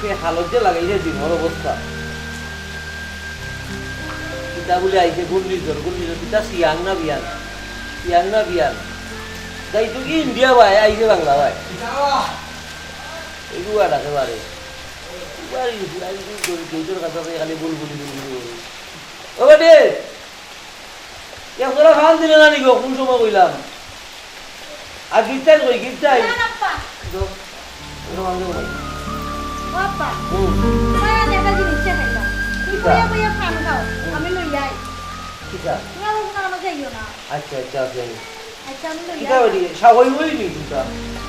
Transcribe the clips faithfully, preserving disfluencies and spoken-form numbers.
সে হালত যে লাগাইছে দিনর অবস্থা। কিতা বুলে আইছে ঘূর্ণিঝড়, ঘূর্ণিঝড়, কিতা সিয়াং না বিয়াং? সিয়াং না বিয়াং? যাই তো কি ইন্ডিয়া ভাই, আইছে বাংলা ভাই। এগুয়া ডাকে বারে। বাড়ি গেছি, আইছি গেইটর কাছে খালি বুলবুলি, বুলবুলি করে। ও বেটি, এক জোড়া ফান দিলে না নিগো, কোন সময় কইলাম? আর গিফটাই কই, গিফটাই? না, না, আব্বা। দো, ওটা ভাঙ দেবো ভাই। ও আব্বা, হুম। ভাই, আমি একটা জিনিস দেখাইলাম। তুই কিতা? বইয়া বইয়া ফান খাও, আমি লই আই। কিতা? তোমরা ওখানে আমার যাইও না। আচ্ছা, আচ্ছা, আচ্ছা, আমি আচ্ছা, আমি লই কিতা আই। বেটি, সাহই হই নি কিতা?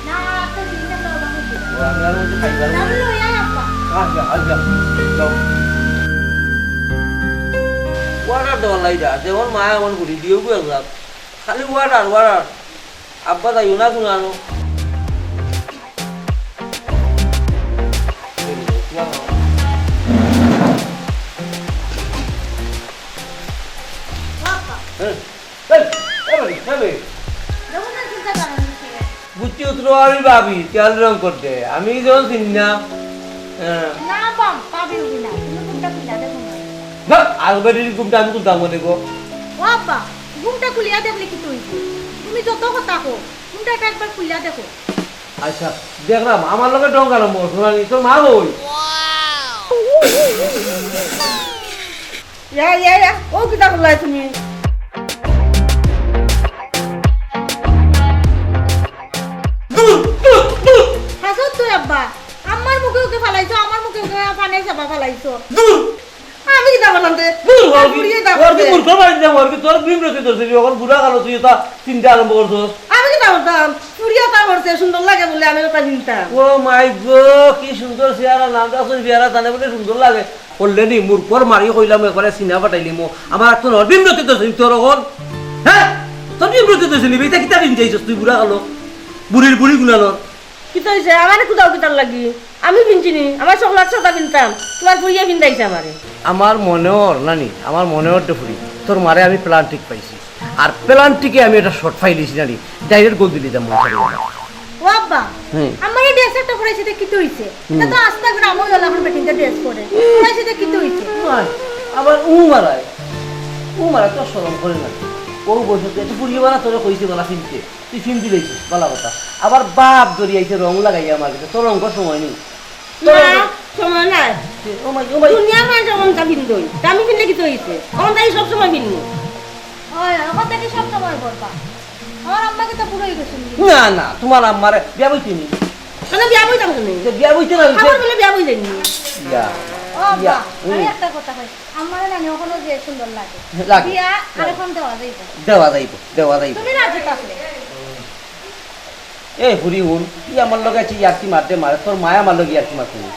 না, একটা জিনিস আমরা ওখানে দিই। ও, আমি আর বলছি খাইবার না, আমি লই আই, আব্বা। আচ্ছা, আচ্ছা, যাও। Order দেওয়ার লাগি যা, যেমন মায়া এমন করি দিও গো একবার। খালি order, order। আব্বা যাইও না শুনানো। হ্যাঁ। এই, এই বাড়ি, এই বাড়ি। বুঝছি, উত্তর আমি ভাবি, তেল রং করতে। আমি যখন চিনি না। হ্যাঁ। না বাম, পাবি উবি না। তুমি কোনটা খুলে দেখো না। ধর, আর বেটির ঘুমটা আমি তুলতাম না দেখো। ও আব্বা, ঘুমটা খুলিয়া দেখলে কি তুই? তুমি যত কথা কো, ঘুমটা একবার খুলিয়া দেখো। আচ্ছা, দেখলাম, আমার লগে ঢং আরম্ভ করছো, মানে, তোর মা কই? ইয়া, ইয়া, ইয়া, ও কিতা করলাই তুমি? দূর, দূর, দূর। হাসত তুই আব্বা, আমার মুখে ওকে ফালাইছো, আমার মুখে ওকে ফানে চাপা ফালাইছো। দূর। আমি কিতা করলাম রে? দূর, আর ওর কি, ফুরিয়ে দাও ওর কি রে। মূর্খ বাড়ি যাবো, ওর কি তোর বিমরতি ধরছে, তুই এখন বুড়া কালো তুই এটা চিন্তা আরম্ভ করছস। আমি কিতা করতাম? ফুরিয়ে তা করছে, সুন্দর লাগে বলে আমি ওটা কিনতাম। ও মাই গো, কি সুন্দর চেহারা, নাম রাখছইন চেহারা, জানে বলে সুন্দর লাগে। করলে নি, মূর্খর মারি কইলাম একবারে সিনা ফাটাইলিমু। আমার তো নর বিমরতি ধরছে, তোর এখন। হ্যাঁ? তোর বিমরতি ধরছে নিবি, এটা কিতা কিনতে আইছস তুই বুড়া কালো? বুড়ির বুড়ি গুনানোর। কিতা হইছে? আমারে কুদাও কিতার লাগি? আমি পিনছি নি? আমার চকলেট সাদা পিনতাম। তোমার ফুরিয়ে পিন্দাইছে আমারে। আমার মনে অর নানি, আমার মনে অর দে ফুরি। তোর মারে আমি প্ল্যান ঠিক পাইছি। আর প্ল্যান ঠিকে আমি একটা শর্ট ফাইলিছি নানি। ডাইরেক্ট গোল দিলি যাম মনে করি। ও আব্বা, হুম। আমার এই ড্রেস একটা পরাইছে, এটা কিতা হইছে? হুম। এটা তো আস্তা করে আমার গলা এখন বেটিনটা ড্রেস পরে। পরাইছে, এটা কিতা হইছে? মাই, আবার উ মারায়। উ মারায় তো শরম করে না। ও বসে তো একটু ফুরিয়ে বানা তোরে কইছে গলা চিনতে। তুই সিম দিলাইছিস, ভালা কথা। আবার বাপ ধরি আইছে রং লাগাইয়া আমার কাছে, তোর রঙর সময় নেই। তোর না, রঙ সময় নাই। ও মাই, ও মাই। দুনিয়ার মাঝে রংটা ভিন্দই। তা আমি ভিনলে কিতা হইছে? অখন তাই সব সময় ভিন্ন। ওই, অখন তাই সব সময় করবা। আমার আম্মা কিতা বুড়া হই গেছে নি? না, না, তোমার আম্মারে বিয়া বইতে নি। কেন বিয়া বইতাম কেন? যে বিয়া বইতে না হইছে। আমার বলে বিয়া বইতে নি। ইয়া। ও ইয়া, আব্বা, আমি হুম। একটা কথা কই। আমারে নানি অখনো যে সুন্দর লাগে। লাগে। বিয়া লাগে। আরেকখান দেওয়া যাইব। দেওয়া যাইব, দেওয়া যাইব। তুমি রাজি থাকলে। এ হুরি হুন, তুই আমার লগে আছিস ইয়ার্কি মারতে মারে, তোর মায় আমার লগে ইয়ার্কি মারতে নি।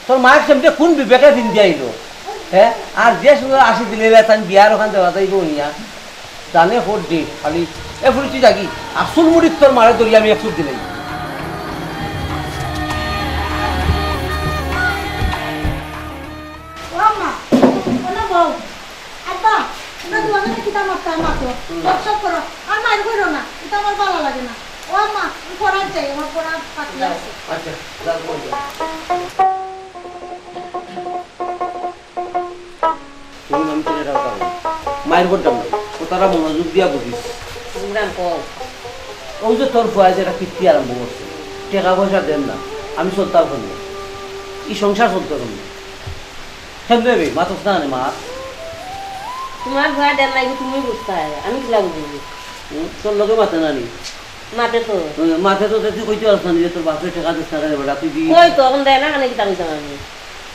তোর মায় সেমতে কোন বিবেকে দিন দিয়া আইলো? হ্যাঁ? আর যে সুন্দর আসি দিলে রে, তাই বিয়ার ওখান দেওয়া যাইব নিয়া। জানে হোর দে, খালি এ ফুরি তুই যাগি, আসল মুড়ির তোর মারে ধরি আমি এক চুপ দিলাই। ও আম্মা, ও না বউ। আব্বা, তোমরা দুজনে কিতা মারতা মাতো? হুম। গপসপ করো। আর মাইর করো না। এটা আমার ভালো লাগে না। ও আম্মা, আমি পড়ার যাই, আমার পড়া বাকি আছে। আচ্ছা, যাও, যাও, যাও। তুমি আমি তোর এটা কথা বলি। মাইর করতাম না। ও তারা মনোযোগ দিয়া বুঝিস। বুঝলাম, কও। ওই যে তোর ফুয়ায় যে একটা কীর্তি আরম্ভ করছে। টেকা পয়সা দেন না। আমি চলতাম কেমনে? এই সংসার চলতো কেমনে? কেমনে রে? মাতস না রে মা? তোমার ফুয়ায় দেন নাই, তুমি বুঝতায়। আমি কিলা বুঝবো? হুম, তোর লগে মাতে না নি? মাতে তো। হুম, মাতে তো, তুই কইতে পারস না নি যে তোর বাপরে টেকা দিস না কেন বেটা, তুই দি- কই তো, অখন দেয় না, কেনে কিতা কইতাম আমি?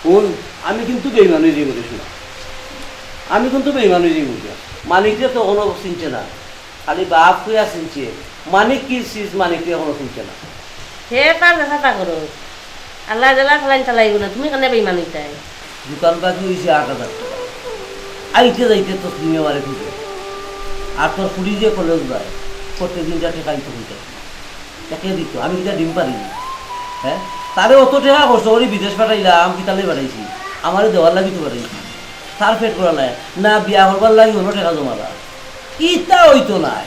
হুন, আমি কিন্তু বেইমান অই যাইমু রে, শোনা। আমি কিন্তু বেইমান অই যাইমু রে। মানিকরে তো অখনো চিনছে না। খালি বাপ কইয়া চিনছে। মানিক কি চিজ, মানিকরে অখনো চিনছে না। হে তার ব্যবসা তা করো। আল্লাহ জালা চালাইন চালাইব না, তুমি কেনে বেইমান অইতায়? দোকান বাকি অইছে আট হাজার টেকা। আইতে যাইতে তসলিমে আমারে খুঁজে। আর তোর ফুরি যে কলেজ যায়, প্রত্যেক দিন যা টেকা আইতে অইতে। একে দিত, আমি কিতা ডিম পারি? হ্যাঁ? তারে অত টেকা খরচ করি বিদেশ পাঠাইলাম, কিতালে পাঠাইছি? আমারে দেওয়ার লাগি তো পাঠাইছি। তার পেট করা নাই, না বিয়া করবার লাগি অন্য টেকা জমালা। ইতা অইতো নায়।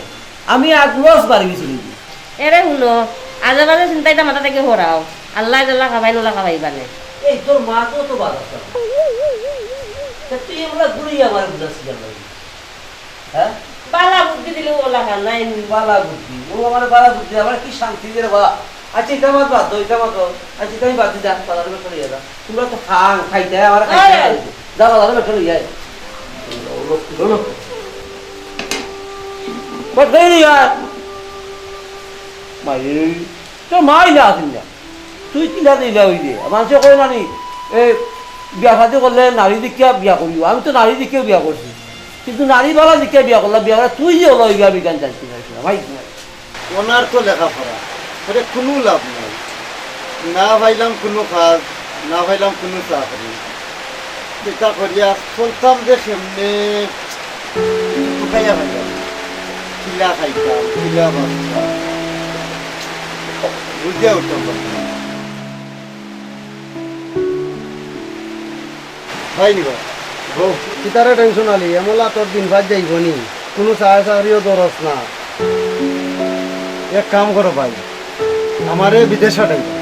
আমি আগ লস বাড়ি গেছি কিন্তু। এরে হুনো, আজে বাজে চিন্তা ইতা মাথা থাকি হরাও। আল্লায় যেলা খাবাইন অলা খাবাইবা নে। এই তোর মা তো তো বাদ আছে। তা তুই এগুলা ঘুরিয়ে আমার বুঝাচ্ছিস কেন? হ্যাঁ? বালা বুদ্ধি দিলে অলা খান নাই নি। বালা বুদ্ধি। ও আমার বালা বুদ্ধি, আমার কি শান্তি রে বা। আচ্ছা, ইটা মাত বাদ দাও, ইটা মাত বাদ দাও। আচ্ছা, ইটা আমি বাদ দিই, যা, বাজারে বেটা লইয়া যা। তোমরা তো খান, খাইতে হয়, আমার খাইতে হয়। ওই। যা, বাজারে বেটা লইয়া আয়। লো, লো, লো। বাদ দেই নি আর। মাইরে, তো মাই না আসেন না। তুই কিলা দিলা ওই যে? মানুষে কয় না নি, এ, বিয়া শাদি করলে নারী দেখিয়া বিয়া করিও। আমি তো নারী দেখিয়া বিয়া করছি। কিন্তু নারী বালা দেখিয়া বিয়া করলাম, বিয়া করা তুই যে হলো, আমি গান জানছি না, শোনা, ভাই, শোনা। ওনার তো লেখাপড়া, ওরে কোনো লাভ নাই। না পাইলাম কোনো কাজ, না পাইলাম কোনো চাকরি। কিতা করিয়া চলতাম যে কেমনে, ঢুকাইয়া খাইতাম। কিলা খাইতাম, কিলা বাঁচতাম। বুঝিয়া উঠতাম পারতাম না। হয় নি বা? ও, কিতারে টেনশন আলি, এমলা তোর দিন বাদ যাইব নি। কোনো চায় চাকরিও দরস না। এক কাম করো ভাই, আমারে বিদেশ পাঠাই দাও।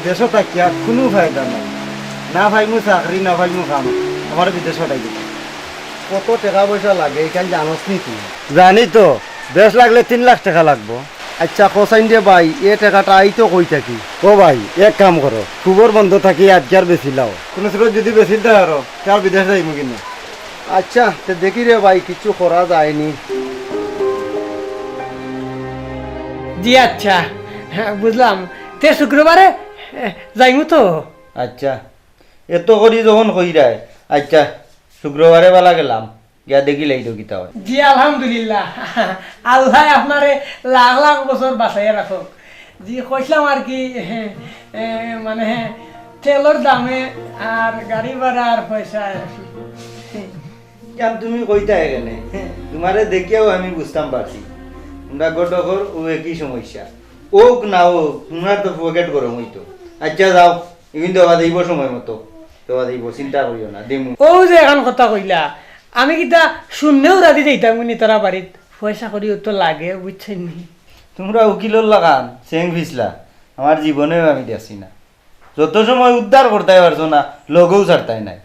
দেশো থাকিয়া কোনো ফায়দা নাই। না পাইমু চাকরি, না পাইমু কাম, আমারে বিদেশ পাঠাই দিবা। কত টেকা পয়সা লাগে, ইখান জানোস নি তুই? জানি তো, দেশ লাগলে তিন লাখ টেকা লাগবো। আচ্ছা, কসাইন রে ভাই, এ টেকাটা আইতো কই থাকি? ও ভাই, এক কাম করো, খুবর বন্ধ থাকি আজকার বেচিলাও। কোনো সুরত যদি বেচিলতে পারো, তে আর বিদেশ যাইমু কিনা। আচ্ছা, তে দেখি রে ভাই, কিছু করা যায়নি। জি আচ্ছা, হ্যাঁ, বুঝলাম। তে শুক্রবারে, এ, যাইমু তো। আচ্ছা, এত করি যখন কইরায়, আচ্ছা, শুক্রবারে বালা গেলাম, গিয়া দেখিলাই তো কিতা অয়। জি, আলহামদুলিল্লাহ। আল্লায় আপনারে লাখ লাখ বছর বাঁচাইয়া রাখউক। জি, কইছিলাম আর কি, এ, মানে, তেলর দামে আর গাড়ি ভাড়া আর পয়সা। কেন তুমি কইতায় কেনে? তুমারে দেখিয়াউ আমি বুঝতাম পারছি। আমরা গডকর ও একই সমস্যা। অউক না অউক, তুমার তো পকেট গরম অইতো। আচ্ছা যাও, ইগুন দেওয়া যাইব সময় মতো। দেওয়া যাইব, চিন্তা করিও না, দিমু। অউ যে এখান কথা কইলা, আমি কিতা শূন্যেউ রাজি যাইতাম নি তারা বাড়িত? পয়সা কড়িও তো লাগে, বুঝছইন নি? তুমরা উকিলর লাখান, চেং ফিছলা, আমার জীবনেও আমি দেখছি না। যত সময় উদ্ধার করতায় পারছো না, লগেউ ছাড়তায় নায়।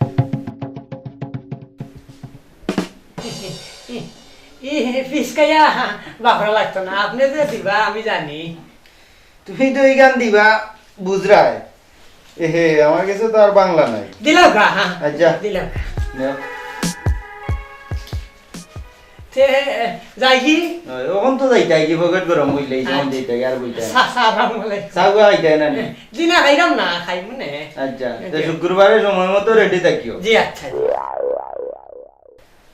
ই, ই, ফিসকাইয়া বাপরা লাগতো না, আপনে যে দিবা আমি জানি। তুমি তো ইখান দিবা বুঝরায়। এ হে, আমার গেছে তো আর বাংলা নাই। দিলাম গা, হ্যাঁ। আচ্ছা। দিলাম। নেও। তে, যাই কি? অখন তো যাইতায় কি, পকেট গরম অইলে, এই সময় হ্যাঁ। যাইতায় আর বইতায়। চা, চা, আসসালামু আলাইকুম। চা গো খাইতায় না নি? জি না, খাইরাম না, খাইমু নে। আচ্ছা, তে জি। শুক্রবারে সময় মতো রেডি থাকিও। জি, আচ্ছা, জি।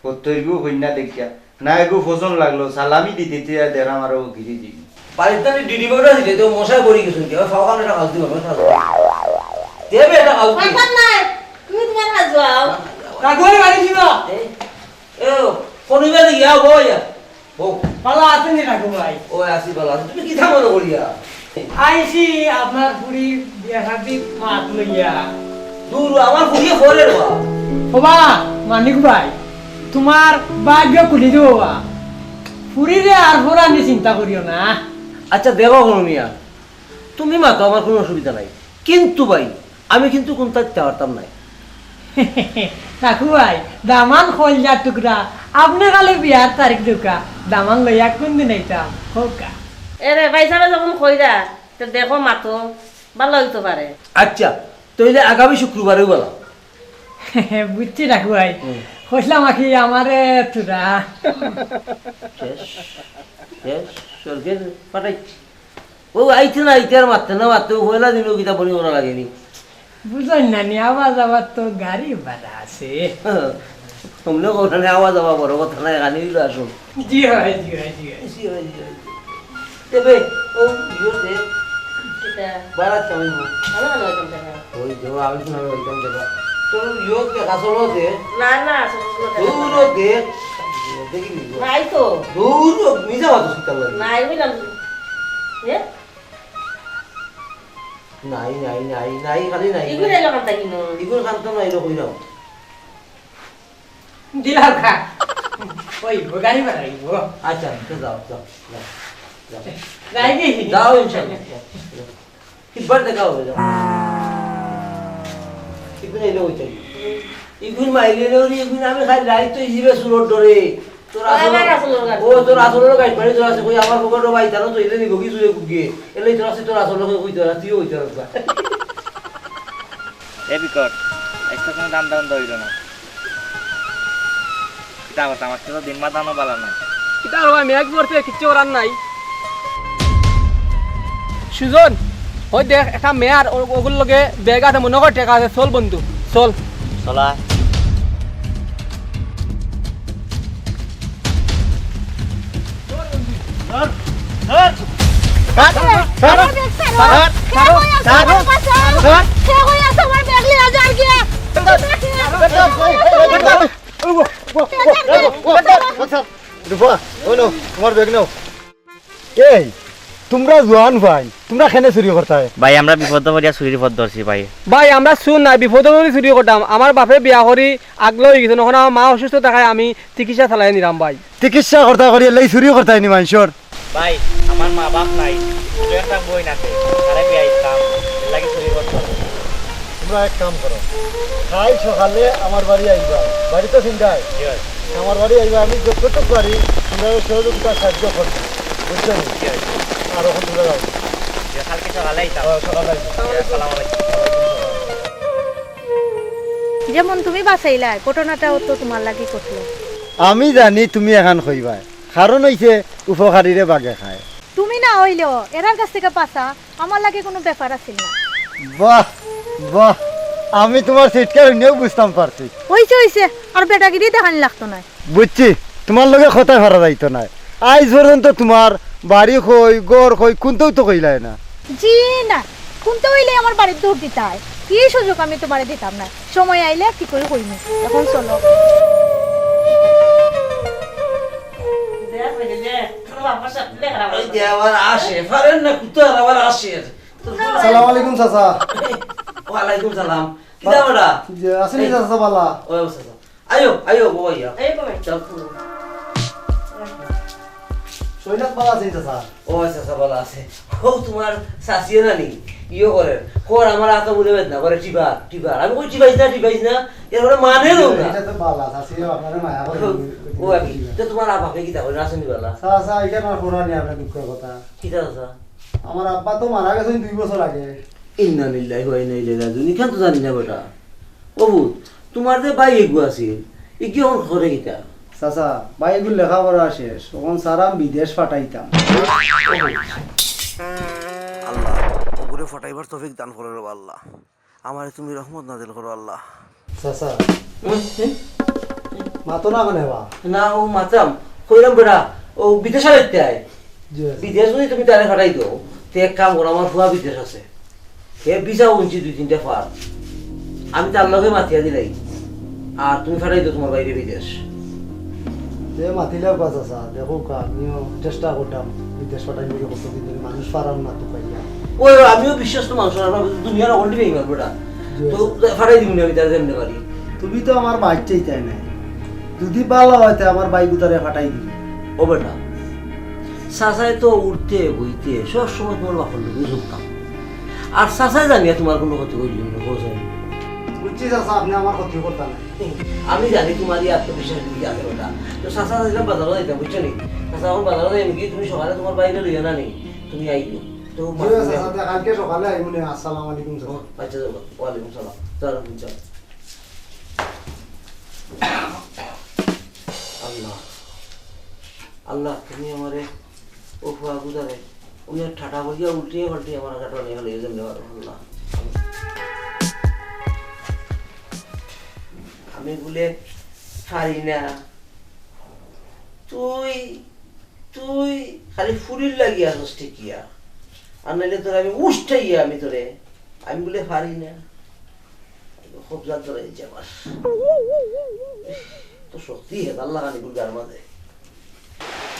কতইগু কইন্যা দেখিয়া। না, এগু পছন্দ লাগলো, সালামি দিতে দিতে দেখরাম আরো গিরি দিবি। বাড়িত তো আমি ডিডি বাবুরা দিতে, তো মশায় পড়ি গেছইন, কেউ ফাওকান একটা কাজ দিব, আমি কাজ দিব। দেবে একটা কাজ দিব। পাইতাম না, তুমি তুমার কাজ যাও। রাখো রে, বাড়ি দিবা। এই, এ, শনিবার ইয়া, বউ ইয়া। বউ। ভালা আছইন নি রাখো ভাই? ও, আছি ভালা আছি। তুমি কিতা মনো করিয়া? আইছি আপনার ফুরির বিয়া শাদির মাত লইয়া। দূর, আমার ফুরিয়ে ফরের বা। ওবা, মানিক ভাই, তুমার ভাগ্য খুলি দিব বা। ফুরিরে আর ফরানি চিন্তা করিও না। আচ্ছা, দেখো হুনো মিয়া, তুমি মাতো, আমার কোনো অসুবিধা নাই, কিন্তু ভাই, আমি কিন্তু কুন্তা দিতে পারতাম নায়। কাকু ভাই, দামান কইলজার টুকরা, আপনে খালি বিয়ার তারিখ দেউক্কা, দামান লইয়া কুনদিন আইতাম, কউক্কা। এরে, ভাইসাবে যখন কইরা, তে দেখো মাতো, ভালা অইতো পারে। আচ্ছা, তইলে আগামী শুক্রবারেউ বালা। বুঝছি কাকু ভাই, হুম। কইছলাম আর কি আমারে থুড়া। শেষ, শেষ, স্বর্গে পাঠাইছি। ও আইতে না আইতে আর মাততে না মাততে, ও পয়লা দিনউ কিতা বনি করা লাগেনি। বুঝইন না নি, আওয়া যাওয়ার তো গাড়ি ভাড়া আছে। তুমরা কোনখানে আওয়া যাওয়া বড় কথা না, এখানে অইলো আসল। জি অয়, জি অয়, জি অয়। জি অয়, জি অয়। তবে ও ইয়ে দে। কিতা? বারাত কামাইবো। ভালা ভালা অইতাম দেখা। ওই দেখো, আমি শুনে আমি ওইখান থেকে। তোর ইয়োগ দেখা চলো দে। না, না, চলো, চলো, দেখা দূর চলো। ও দেখ। দেখি নি গো। নাই তো। দূর ও, নিজে মাতো শিকার লাগে। নাই বললাম। এ? নাই, নাই, নাই, নাই, খালি নাই। ইগুলো এলো কান্তা কিনো? ইগুলো কান্তা নাই, এলো কইরাম। দিলাম খা। ওই, ও গাড়ি ভাড়া দিব। আচ্ছা, তো যাও, যাও, যাও। যাও, ইনশাআল্লাহ। কিবার দেখা হবে, যাও। ইগুন আইলে ওই তাই। ইগুন মাইলে রে, ইগুন আমি খাই রাইত তো ইজিবে চুরর ডরে। তোর আসল, ও, তোর আসল গাইড বাড়ি তোর আছে, কই আমার পকেটো ভাই, তারা তো ইলে নিব কি চুরে কুকিয়ে। এলে তোর আছে, তোর আসল কই তোর, তুইও ওই তোর। এ বিকট, একটা কোনো দাম দাম দইল না। কিতা করতাম, আজকে তো দিন মাতানো বালা না। কিতা করবা, মেঘ পড়ছে, কিচ্ছু করার নাই। সুজন, ওই দেখ, একটা মেয়ার ও-, ওগুর লগে ব্যাগ আছে, মনে কর টেকা আছে, চল বন্ধু, চল। চলা। রূপা, ও নাও, তোমার ব্যাগ নাও। এই, তোমরা জোয়ান ভাই, তোমরা কেনে চুরি করতায়? ভাই, আমরা বিপদো পড়িয়া চুরির পথ ধরছি ভাই। ভাই, আমরা চুর নায়, বিপদো পড়ি চুরি করতাম। আমার বাপে বিয়া করি আগলা অই গেছইন, অখন আমার মা অসুস্থ থাকায় আমি চিকিৎসা চালাই নিরাম ভাই। চিকিৎসা করতা করি এলাই চুরি করতায় নি মানষর? ভাই, আমার মা বাপ নাই, ছোট একটা বইন আছে, তারে বিয়া দিতাম, এর লাগি চুরি করতাম। তোমরা এক কাম করো, কাইল সকালে আমার বাড়ি আইবা, বাড়ি তো চিন্তায়। জি ভাই। আমার বাড়ি আইবা, আমি যতটুক পারি তোমরা সহযোগিতা সাহায্য করবো, বুঝছো নি? জি ভাই। আর অখন তোমরা যাও। জি, কালকে সকালে আইতাম। হ্যাঁ, সকালে আইবা। জি, আসসালামু আলাইকুম। যেমন তুমি বাঁচাইলায়, ঘটনাটাও তো তোমার লাগি ঘটলো। আমি জানি তুমি এখান কইবায়, কারণ অইছে উপকারীরে বাঘে খায়। তুমি না অইলেও এরার কাছ থাকি বাঁচা আমার লাগি কোনো ব্যাপার আছিল না। বাহ, বাহ, আমি তোমার চিৎকার হুনিয়াউ বুঝতাম পারছি। অইছে, অইছে, আর বেটাগিরি দেখানি লাগতো নায়। বুঝছি, তোমার লগে কথায় পারা যাইতো নায়। আইজ পর্যন্ত তোমার বাড়ি কই, ঘর কই, কুন্তাউ তো কইলায় না। জি না, কুন্তা অইলে আমার বাড়িত দৌড় দিতায়। ই সুযোগ আমি তোমারে দিতাম না। সময় আইলে কি করি কইমু। অখন চলো। ওই যে আবার আসে, পারেন না, কুত্তা আবার আসে। আসসালামু আলাইকুম চাচা। ওয়ালাইকুম সালাম। কিতা বেটা? জি, আছেন নি চাচা বালা? ওই চাচা। আইও, আইও, বউ আইয়া। এই বউ। চল। সৈনাত বালা আছেন চাচা? ও চাচা বালা আছে। ও তোমার চাচিয়ে না নি? ইয়ে করে। কর আমার আতো বুলে বেদনা করে, টিবার, টিবার। আমি কই টিবাইছ না, টিবাইছ না। এর মানে মানে দেও না। এটা তো বালা, চাচিয়ে আপনারে মায়া করে। ও, ও আমি। তো তোমার আব্বাকে কিতা করেন, আছেন নি বালা? চাচা, এটা না করা নিয়ে আপনার দুঃখের কথা। কিতা চাচা? আমার আব্বা তো মারা গেছেন দুই বছর আগে। ইন্না লিল্লাহি ওয়া ইন্না ইলাইহি রাজিউন। ইখান তো জানি না বেটা। ও পুত, তোমার যে ভাই এগু আছিল, ইগু অখন করে কিতা? চাচা, ভাই এগুর লেখাপড়া শেষ, অখন চাইরাম বিদেশ পাঠাইতাম। আল্লাহ, ওগুরে পাঠাইবার তৌফিক দান করো রে আল্লাহ। আমারে তুমি রহমত নাজিল করো আল্লাহ। চাচা, হুম, হুম। মাতো না কেনে বা? না, ও মাতরাম, কইরাম বেটা, ও বিদেশ আর ইতে আয়। জি, আচ্ছা। বিদেশ যদি তুমি তারে পাঠাই দেও, তে এক কাম করো, আমার ফুয়া বিদেশ আছে। হে ভিসা উনছি দুই তিনটা ফার। আমি তার লগে মাতিয়া দিলাই। আর তুমি পাঠাই দেও তোমার ভাইরে বিদেশ। যে মাতিলে বাস আছে, দেখো কা, আমিও চেষ্টা করতাম বিদেশ পাঠাই দিলে কতদিন ধরে মানুষ পারাম না তো পাইয়া। ওই, ওই, আমিও বিশ্বস্ত মানুষ, আমরা দুনিয়ার অকলটি নেই পারবো না। জি, তো আচ্ছা। পাঠাই দিমু না আমি তারে যেমনে পারি। তুমি তো আমার বাইর চাইতায় নাই। যদি ভালা অয় তে আমার ভাই গুতারে পাঠাই দিবি। ও বেটা, চাচায় তো উঠতে বইতে সব সময় তোমার বাপর লগে চলতাম। আর চাচায় জানিয়া তোমার কোনো ক্ষতি করলি না, বুঝছেন? বুঝছি চাচা, আপনি আমার ক্ষতি করতা না। আমি জানি তোমার এই আত্মবিশ্বাস দিকে আছে বেটা। তো চাচা আইলাম বাজারো যাইতাম, বুঝছো নি? চাচা অখন বাজারো যাই নাকি, তুমি সকালে তোমার ভাইরে লইয়া না নি, তুমি আইও। তো জি, চাচা, তে কালকে সকালে আইমু নে। আসসালামু আলাইকুম, চাচা। ও, আচ্ছা, যাও, ওয়ালাইকুম সালাম। যাও, তুমি যাও। আল্লাহ, আল্লাহ, তুমি আমারে ও ফুয়া গুজারে, উনি ঠাটা করিয়া উল্টিয়ে পাল্টিয়ে আমার আঘাত বানিয়ে ফেলে, এই জন্য আল্লাহ। আমি বলে পারি না, তুই, তুই খালি ফুরির লাগি আসস ঠিকিয়া, আর নাইলে তোর আমি উষ্টাইয়া আমি তোরে, আমি বলে পারি না। কবজা ধরে দিছে আমার। তো শক্তি হে, আল্লাহ খানি গুলগার মাঝে।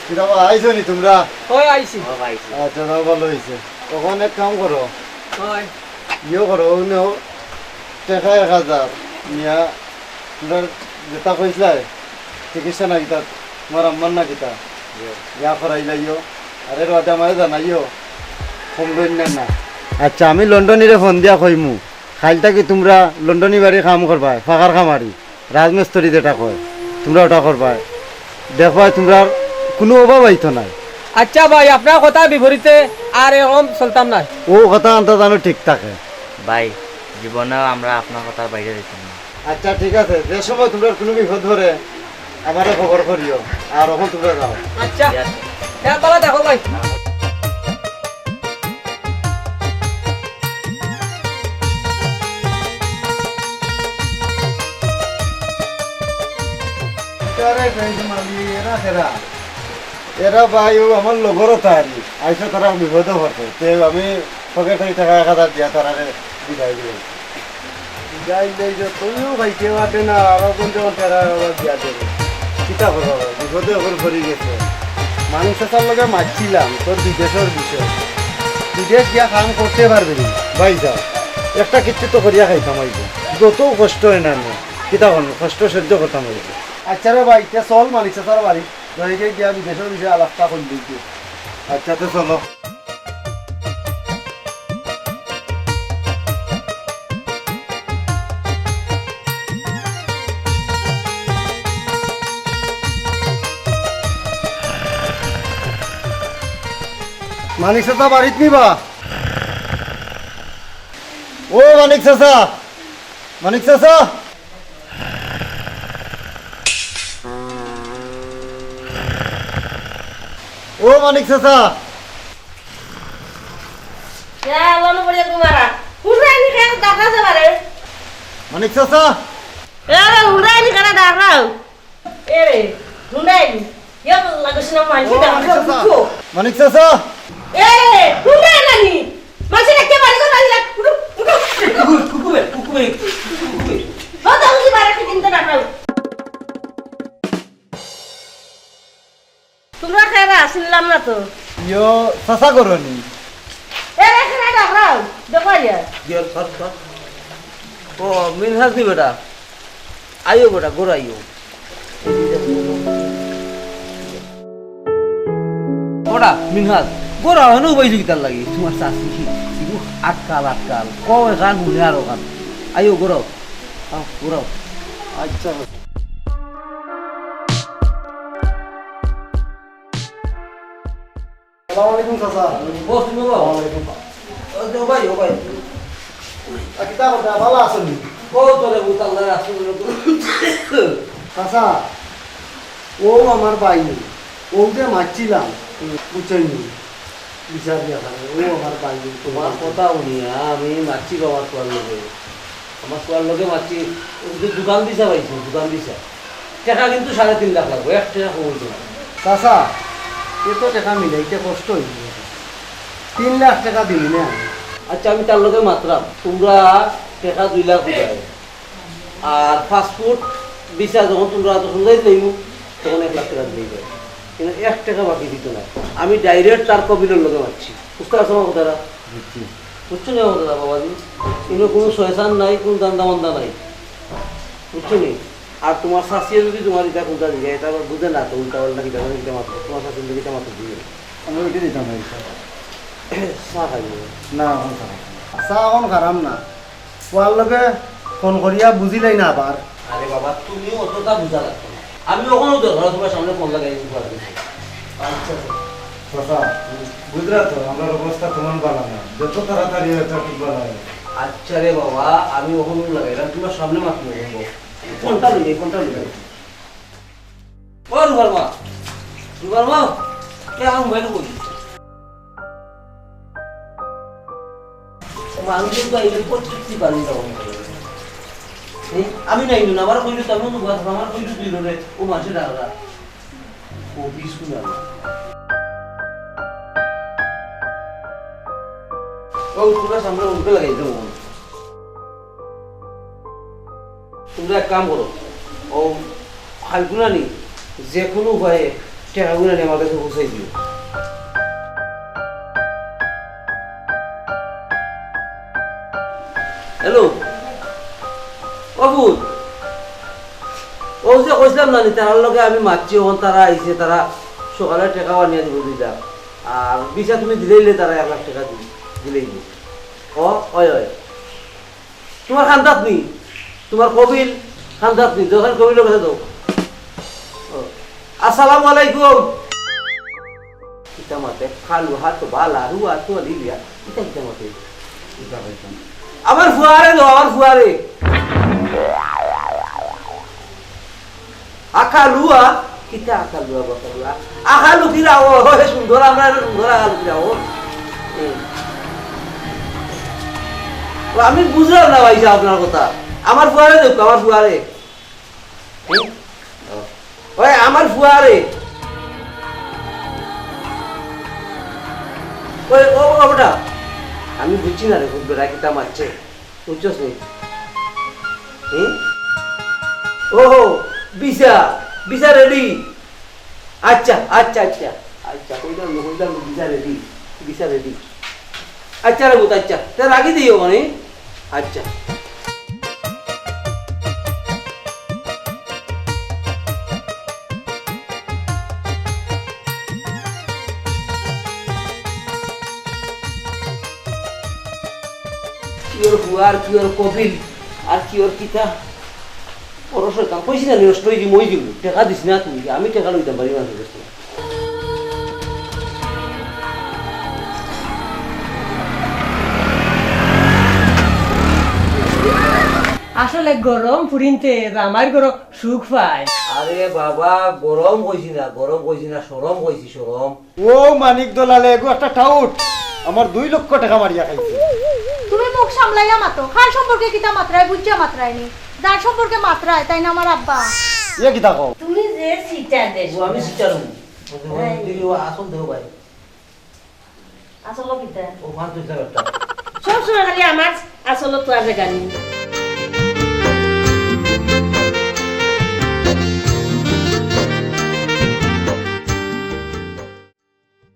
কিতা বা, আইছো নি তোমরা? ওই আইছি। ও ভাই। আচ্ছা, যাও, ভালা অইছে। অখন এক কাম করো। ওই। ইয়ে করো, অউ নেও, টেকা এক হাজার নিয়া, তোমরা যেটা কইছলায়, চিকিৎসা না কিতা, তোমার আম্মার না কিতা, ইয়া করাইলাইও। আরে বাদে আমারে জানাইও, কম দইন না না। আচ্ছা, আমি লন্ডনীরে ফোন দিয়া কইমু, কাইল থাকি তুমরা লন্ডনী বাড়ি কাম করবায়, ফাকার কামারি, রাজমিস্ত্রি যেটা কয়, তুমরা ওটা করবায়। দেখবায় তুমরার কুনু অভাব অইতো নায়। আচ্ছা ভাই, আপনার কথার বিপরীতে আর এরকম চলতাম নায়। অউ কথা আনতা জানো ঠিক থাকে। ভাই, জীবনেও আমরা আপনার কথার বাইরে যাইতাম না। আচ্ছা, ঠিক আছে, যে সময় তুমরার কুনু বিপদ পড়ে, আমারে খবর করিও, আর অখন তুমরা যাও। আচ্ছা, ঠিক আছে। খেয়াল করা দেখো ভাই। আরে, এই যে মালি, এরা কেরা? এরা ভাই, অউ আমার লগরও তারি। আইসা তারা বিপদে পড়ছে। তে আমি পকেট থাকি টেকা এক হাজার দিয়া তারারে বিদায় দিলাম। বিদায় দিলে যে তুমিও ভাই কেউ আটে না, আর অখন যখন টেকা আবার দিয়া দেবে। কিতা করবো ভাই, বিপদে অখন পড়ি গেছে। মানিক চাচার লগে মাতছিলাম, তোর বিদেশর বিষয়। বিদেশ গিয়া কাম করতে পারবে নি? ভাই যাও, একটা কিচ্ছু তো করিয়া খাইতাম অইবো। যত কষ্ট অয় না নে, কিতা করবো, কষ্ট সহ্য করতাম অইবো। আচ্ছা রে ভাই, তে চল মানিক চাচার বাড়ি। দইরে গিয়া বিদেশর বিষয়ে আলাপটা করি দিই। আচ্ছা, তো চলো। মানিক চাচা বাড়িত নি বা? ও মানিক চাচা, মানিক চাচা। ও মানিক চাচা। ইয়া, আল্লাহ নু পড়িয়া তোমারা। হুনরায়নি কেন ডাকা যাবারে? মানিক চাচা। এ রে, হুনরায়নি কেন ডাকরাও? এ রে, হুনরায়নি। ইয়া, লাগিস না, মানছি ও, ডাকা মানিক চাচা। উঠো। মানিক চাচা। এ রে, হুনরায়নি। মানছি ডাকতে পারি তো, পারি না। উঠো, উঠো। কুকুরে, কুকুরে, কুকুরে। হো, তো উঠি বারে কি দিন তো ডাকরাও। তোমরা কেরা? চিনলাম না তো। ইয়ো, চাচা করনি? এরে, কেরা ডাকরাও? দেখো ইয়া। ইয়ো, স্যার, স্যার। ও, মিনহাজ নি বেটা? আইও বেটা, ঘরো আইও। ওটা, মিনহাজ, ঘরো আও না, উবাইছো কিতার লাগি? তোমার চাচি, ইগু আটকাল, আটকাল। কও এখান, হুনে আর ওখান। আইও, ঘরো আও। আও, ঘরো আও। আচ্ছা। আসসালামু আলাইকুম, চাচা। বস, তুমি বস। ওয়ালাইকুম। ও, ও ভাই, ও ভাই। আ, কিতা কথা, ভালা আছনি? ও, তোরে বহুত আল্লাহ রাসূল। চাচা, ও আমার ভাই, ও যে মারছিলাম, বুঝছনি? বিচার দিয়া খাবে, ও আমার ভাই। তোমার কথা হুনিয়া আমি মারছি বাবা তোমার লগে। আমার ফুয়ার লগে মারছি, ওই যে দোকান দিছা পাইছি, দোকান দিছা। টেকা কিন্তু সাড়ে তিন লাখ লাগবো, এক টেকা কম অইতো না। চাচা, এত টেকা মিলাইতে কষ্ট অইবো। তিন লাখ টেকা দিবি না? আচ্ছা, আমি তার লগে মাতরাম, তোমরা টেকা দুই লাখ উঠায়। আর পাসপোর্ট ভিসা যখন তোমরা তো সমঝাই দিলাইমু, তখন এক লাখ টেকা দিলেই যায়। কিন্তু এক টেকা বাকি দিত না। আমি direct তার কবিলর লগে মারছি। বুঝতে পারছো আমার কথাটা? বুঝছি। বুঝছো নি আমার কথা, বাবাজি? ইনো কুনু শয়তান নাই, কুনু ধান্দা-মান্দা নাই। বুঝছো নি? আর তোমার শাশিয়ে যদি তোমার ইটা কুনটা জিগায়, ইটা আবার বুঝে না, তো উল্টা-পাল্টা কিতা মানে কিতা মাতো, তোমার শাশি কিতা মাতো বুঝে না। আমি উঠি দিতাম না, ইচ্ছা। চা খাইবে? না, অখন চা খাইতাম না। চা অখন খারাম না। ফুয়ার লগে ফোন করিয়া বুঝিলাই না আবার। আরে বাবা, তুমিও অতটা বুঝা লাগতো না। আমি অখনো দরকার, তোমার সামনে ফোন লাগাই দিতে পারবো। আচ্ছা, চাচা, বুঝলা তো, আমরার অবস্থা তেমন ভালা না। যত তাড়াতাড়ি অয়, তত ভালা অয়। আচ্ছা রে বাবা, আমি অখনো লাগাইলাম, তোমার সামনে মাত্র বলবো। ফোনটা লই যাই, ফোনটা লই যাই। ও রুবার মা, রুবার মা, কে আমার মোবাইল কই? মানুষ তো আইলে প্রত্যেকটি বাড়ি যাওয়া। এই, আমি নাই না, আমার কইলো তো, আমি তো বললাম, আমার কইলো তুই রে, ও মাসে ডাকলা। ও বিশ গুণ আলো। ও, তোমরা সামনে উঠে লাগাই দেবো। তোমরা এক কাম করো, ও ফাল্গুনানি যে কোনো উপায়ে টেকাগুলো নিয়ে আমার কাছে পৌঁছাই দিও। হ্যালো, ও পুত, ও যে কইছিলাম না নি, তারার লগে আমি মাতছি, অখন তারা আইছে, তারা সকালে টেকা আনিয়া দিব দুই লাখ। আর ভিসা তুমি দিলাইলে তারা এক লাখ টেকা দি-, দিলাইলে। ও, অয়, অয়। তুমার খান্দাত নি? তুমার কবিল খান্দাত নি? দরকার কবিলর গেছে দেও। ও। আসসালামু আলাইকুম। কিতা মাতে? খালু হাত বালা, রুয়া তো লিলিয়া। কিতা, কিতা মাতে? কিতা কইতাম? আমার ফুয়ারে দেও, আমার ফুয়ারে। আকালুয়া? কিতা আকালুয়া, বাকালুয়া? আকালু কিরা ও, হে সুন্দর, আমরা এরা সুন্দর আকালু কিরা ও? হুম। ও, আমি বুঝলাম না ভাই সাহেব আপনার কথা। আমার ফুয়ারে দেউক, আমার ফুয়ারে। হুম? ও। ওই, আমার ফুয়ারে। ওই, ও, ও, বেটা। আমি বুঝছি না রে, খুব বেটা কিতা মারছে। বুঝছস নি? হুম? ওহো, ভিসা, ভিসা রেডি। আচ্ছা, আচ্ছা, আচ্ছা। আচ্ছা, কইলাম না, কইলাম না, ভিসা রেডি, ভিসা রেডি। আচ্ছা রে পুত, আচ্ছা। তে রাখি দিও মানে? আচ্ছা। কি ওর ফুয়া আর কি ওর কবিল আর কি ওর কিতা? বড় শয়তান, কইছি না নষ্ট অই যিমু, অই যিমু। টেকা দিস না তুই, আমি টেকা লইতাম পারি না তোর কাছ থাকি। আসলে গরম ফুরিন্তে জামাইর গরম সুখ পায়। আরে বাবা, গরম কইছি না, গরম কইছি না, শরম কইছি, শরম। ও মানিক দলালে, এগু একটা টাউট, আমার দুই লক্ষ টেকা মারিয়া খাইছে। তুমি মুখ সামলাইয়া মাতো, কার সম্পর্কে কিতা মাতরায়, বুঝিয়া মাতরায় নি। যার সম্পর্কে মাতরায়, তাইন আমার আব্বা। ইয়ে কিতা কও? তুমি যে সিটার দেশ। ও, আমি সিটার হই। ও, ও, হ্যাঁ। দিদি, ও আসল দেহ ভাই। আসল কিতা? ও, ফালতু হিসাব একটা। সব সময় খালি আমার আসল তো আছে গানি।